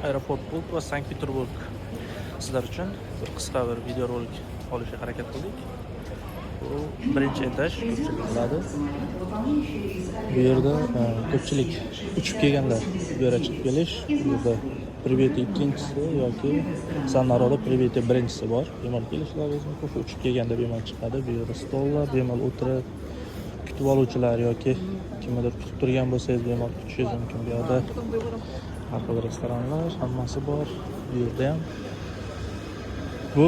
Aeroport Pulkovo, Sankt Peterburg. Sizlar uchun bir qisqa bir videorolik olishga harakat qildik. Bu birinchi etaj, ko'pchilik biladi. Bu yerda ko'pchilik uchib kelganlar bu yerga chiqib kelish. Bu yerda прибытие ikkinchisi yoki Samnaroda прибытие birinchisi bor. Bemalol kelishlaringiz mumkin. Shu uchib kelganda bemalol chiqadi. Bu yerda stollar, bemalol o'tirib kutib oluvchilar yoki kimnidir kutib turgan bo'lsangiz, bemalol kutishingiz mumkin. Bu yerda har xil restoranlar, hammasi bor. Bu yerda ham bu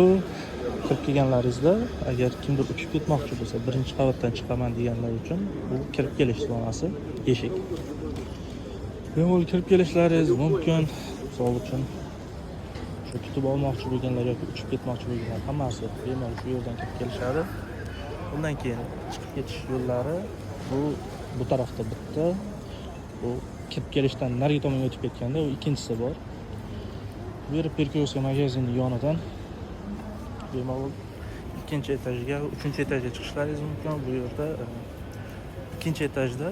kirib kelganlaringizda, agar kimdir uchib ketmoqchi bo'lsa, birinchi qavatdan chiqaman deganlar uchun bu kirib kelish zonasi, eshik. Bemalol kirib kelishlaringiz mumkin. Misol uchun, shu kutib olmoqchi bo'lganlar yoki uchib ketmoqchi bo'lganlar hammasi bemalol shu yerdan kirib kelishadi. Undan keyin chiqib ketish yo'llari bu tarafda bitta, bu kirib kelishdan narigi tomonga o'tib ketganda u ikkinchisi bor. Bu yer Перекресток magazinni yonidan bemalol ikkinchi etajga, uchinchi etajga chiqishlaringiz mumkin. Bu yerda ikkinchi etajda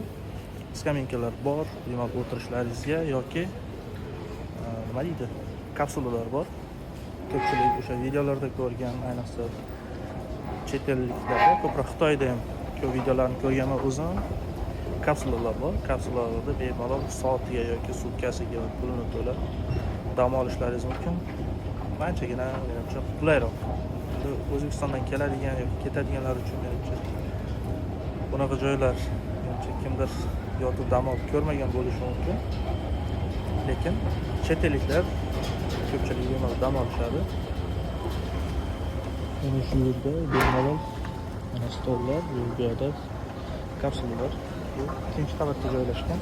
skameykalar bor, bemalol o'tirishlaringizga yoki nima deydi, kapsulalar bor. Ko'pchilik o'sha videolarda ko'rgan, ayniqsa chet elliklarda, ko'proq Xitoyda ham ko'p videolarni ko'rganman o'zim. Kapsulalar bor. Kapsulalarda bemalol soatiga yoki sutkasiga pulini to'lab dam olishlaringiz mumkin. Anchagina, menimcha, qulayroq. Endi O'zbekistondan keladigan yoki ketadiganlar uchun, menimcha, bunaqa joylar, menimcha, kimdir yotib dam olib ko'rmagan bo'lishi mumkin. Lekin chet elliklar ko'pchilik bemalol dam olishadi. Mana shu yerda bemalol mana stollar, bu yoqda kapsulalar. Bu ikkinchi qavatda joylashgan.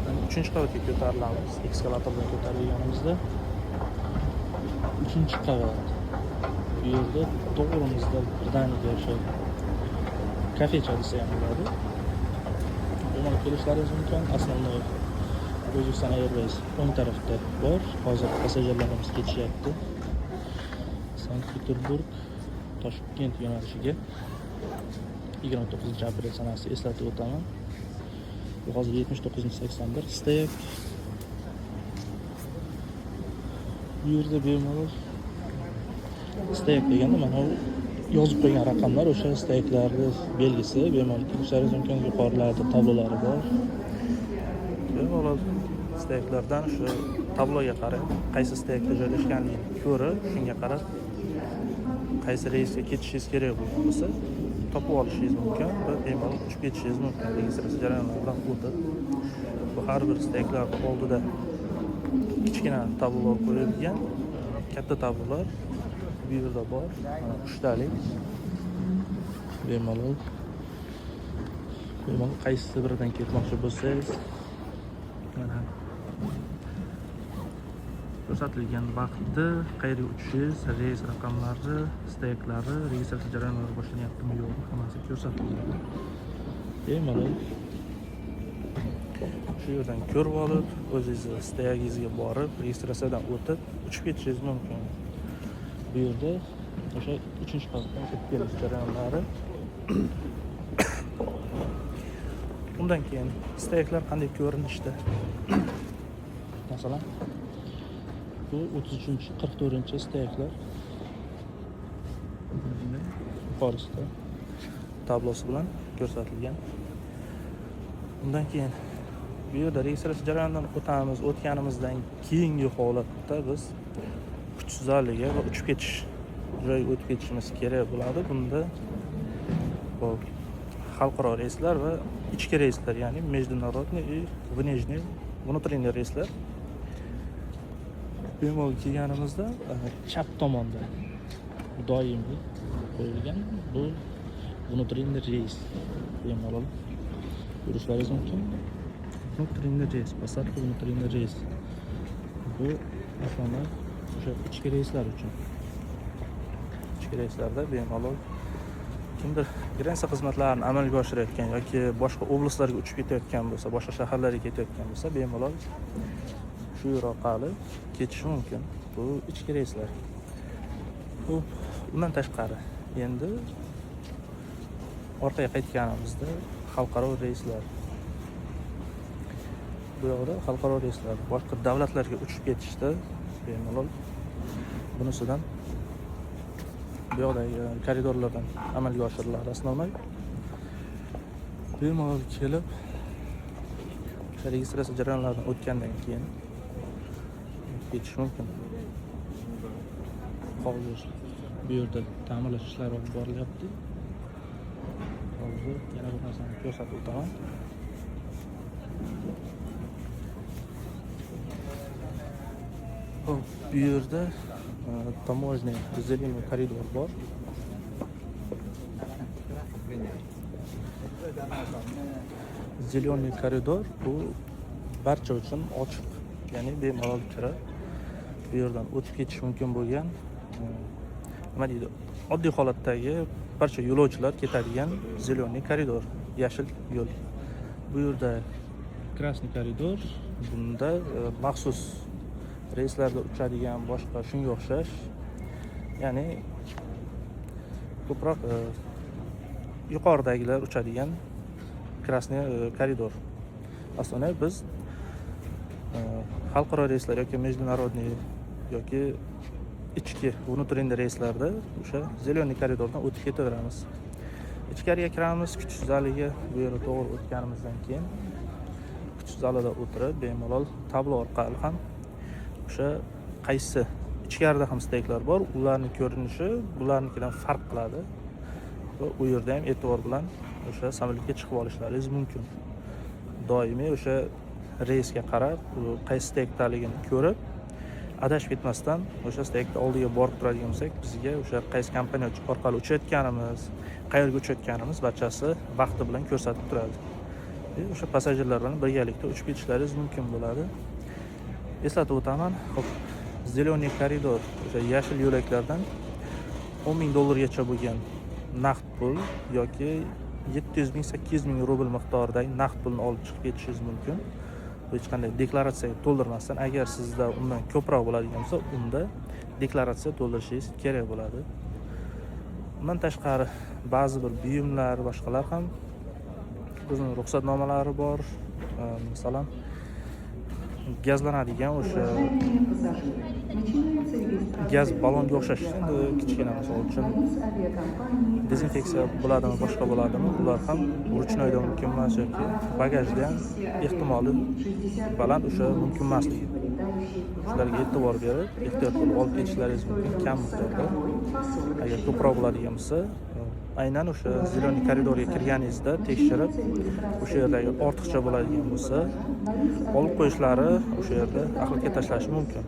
Mana uchinchi qavatga ko'tarilamiz. Eskalator bilan ko'tarilganimizda uchinchi qavat. Bu yerda to'g'rimizda birdaniga o'sha kafecha desa ham bo'ladi. Bemalol kelishlaringiz mumkin. Основной O'zbekiston Airways o'ng tarafda bor. Hozir passajirlarimiz ketishyapti. Sankt Peterburg, Toshkent yo'nalishiga 29 aprel sanasi, eslatib o'taman. Bu hozir 79 81 стояк. Bu yerda bemalol стояк deganda mana u yozib qo'ygan raqamlar o'sha стояк larni belgisi. Bemalol kelishlaringiz mumkin. Yuqorilarda tablolari bor. Bemalol стояк lardan shu tabloga qarab, qaysi стояк da joylashganligini ko'rib, shunga qarab qaysi reysga ketishingiz kerak bo'lgan bo'lsa, topib olishingiz mumkin va bemalol uchib ketishingiz mumkin registratsiya jarayonlaridan o'tib. Bu har bir стояк lar oldida kichkina tablolar qo'yilgan, katta tablolar bu yerda bor. Mana uchtalik. Bemalol qaysi biridan ketmoqchi bo'lsangiz, mana ko'rsatilgan vaqti, qayerga uchishingiz, reys raqamlari, стояк lari, registratsiya jarayonlari boshlanyaptimi, yo'qmi, hammasi ko'rsatilgan. Bemalol shu yerdan ko'rib olib, o'zingizni стояк ingizga borib, registratsiyadan o'tib, uchib ketishingiz mumkin. Bu yerda o'sha uchinchi qavatdan kirib kelish jarayonlari. Undan keyin стояк lar qanday ko'rinishda? Masalan, bu 33, 44 стояк lar yuqorisida tablosi bilan ko'rsatilgan. Undan keyin bu yerda registratsiya jarayonidan o'tamiz. O'tganimizdan keyingi holatda biz kutish zaliga va uchib ketish joyiga o'tib ketishimiz kerak bo'ladi. Bunda, hop, xalqaro reyslar va ichki reyslar, ya'ni международный и внешний, внутренний reyslar. Bemalol kelganimizda chap tomonda doimiy qo'yilgan, bu внутренний reys. Bemalol yurishlaringiz mumkin. Внутренний reys, посадка внутренний reys. Bu основной o'sha ichki reyslar uchun. Ichki reyslarda bemalol kimdir граница xizmatlarini amalga oshirayotgan yoki boshqa oblastlarga uchib ketayotgan bo'lsa, boshqa shaharlarga ketayotgan bo'lsa, bemalol shu yer orqali ketishi mumkin. Bu ichki reyslar. Xo'p, undan tashqari endi orqaga qaytganimizda xalqaro reyslar. Bu yoqda xalqaro reyslar, boshqa davlatlarga uchib ketishda bemalol bunisidan, bu yoqdagi koridorlardan amalga oshiriladi. Основной bemalol kelib, o'sha registratsiya jarayonlaridan o'tgandan keyin ketish mumkin. Hozir bu yerda ta'mirlash ishlari olib borilyapti. Hozir yana bir narsani ko'rsatib o'taman. Hop, bu yerda таможенный зеленый koridor bor. Зеленый koridor bu barcha uchun ochiq, ya'ni bemalol kirib, bu yerdan o'tib ketish mumkin bo'lgan, nima deydi, oddiy holatdagi barcha yo'lovchilar ketadigan зеленый koridor, yashil yo'l. Bu yerda красный koridor, bunda maxsus reyslarda uchadigan, boshqa shunga o'xshash, ya'ni ko'proq yuqoridagilar uchadigan красный koridor. Основной biz xalqaro reyslar yoki международный yoki ichki внутренний reyslarda o'sha зеленый koridordan o'tib ketaveramiz. Ichkariga kiramiz, kutish zaliga. Bu yerga to'g'ri o'tganimizdan keyin kutish zalida o'tirib, bemalol tablo orqali ham o'sha qaysi ichkarida ham steyklar bor, ularni ko'rinishi bularnikidan farq qiladi va u yerda ham e'tibor bilan o'sha samolyotga chiqib olishlaringiz mumkin. Doimiy o'sha reysga qarab, u qaysi steykdaligini ko'rib, adashib ketmasdan o'sha steykni oldiga borib turadigan bo'lsak, bizga o'sha qaysi kompaniya orqali uchayotganimiz, qayerga uchayotganimiz barchasi vaqti bilan ko'rsatib turadi. O'sha passajirlar bilan birgalikda uchib ketishlaringiz mumkin bo'ladi. Eslatib o'taman, hop, зеленый koridor, o'sha yashil yo'laklardan 10 ming dollargacha bo'lgan naqd pul yoki 700 ming, 800 ming rubl miqdoridagi naqd pulni olib chiqib ketishingiz mumkin. Bu hech qanday deklaratsiya to'ldirmasdan. Agar sizda undan ko'proq bo'ladigan bo'lsa, unda deklaratsiya to'ldirishingiz kerak bo'ladi. Undan tashqari ba'zi bir buyumlar, boshqalar ham o'zini ruxsatnomalari bor. Masalan, gazlanadigan o'sha Уважаемые пассажиры, начинается регистрация gaz ballonga o'xshash endi kichkina, misol uchun, на рейс авиакомпании dezinfeksiya bo'ladimi, boshqa bo'ladimi, ular ham ручной da mumkin emas yoki bagajda ham ehtimoli baland o'sha mumkin emasligi. Shularga e'tibor berib, ehtiyot bo'lib olib ketishlaringiz mumkin kam miqdorda. Agar ko'proq bo'ladigan bo'lsa, aynan o'sha зеленый koridorga kirganingizda tekshirib, o'sha yerdagi ortiqcha bo'ladigan bo'lsa, olib qo'yishlari, o'sha yerda axlatga tashlashi mumkin.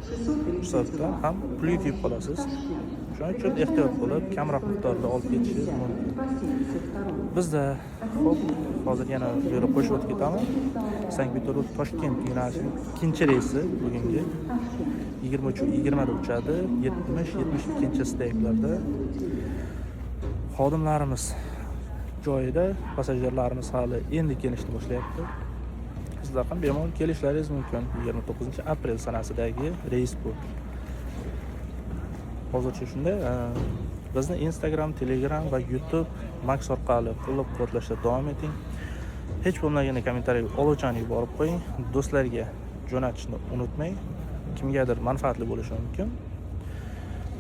Shu sababdan ham pulga kuyib qolasiz. Shuning uchun ehtiyot bo'lib, kamroq miqdorda olib ketishingiz mumkin. Bizda, ho'p, hozir yana bu yerga qo'shib o'tib ketaman. Sankt Peterburg Toshkent yo'nalishining ikkinchi reysi bugungi 23:20da uchadi, 70, 72 steyklarda. Xodimlarimiz joyida, passajirlarimiz hali endi kelishni boshlayapti. Sizlar ham bemalol kelishlaringiz mumkin. 29 aprel sanasidagi reys bu. Hozircha shunday. Bizni Instagram, Telegram va YouTube, Max orqali qo'llab-quvvatlashda davom eting. Hech bo'lmaganda kommentariy olovchani yuborib qo'ying. Do'stlarga jo'natishni unutmang. Kimgadir manfaatli bo'lishi mumkin.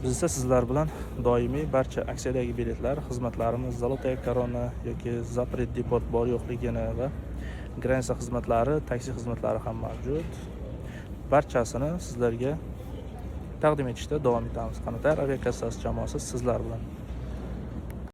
Biz esa sizlar bilan doimiy barcha aksiyadagi biletlar, xizmatlarimiz, Золотая Корона yoki запрет депорт bor yo'qligini va граница xizmatlari, taksi xizmatlari ham mavjud. Barchasini sizlarga taqdim etishda davom etamiz. Qanot Air aviakassasi jamoasi sizlar bilan.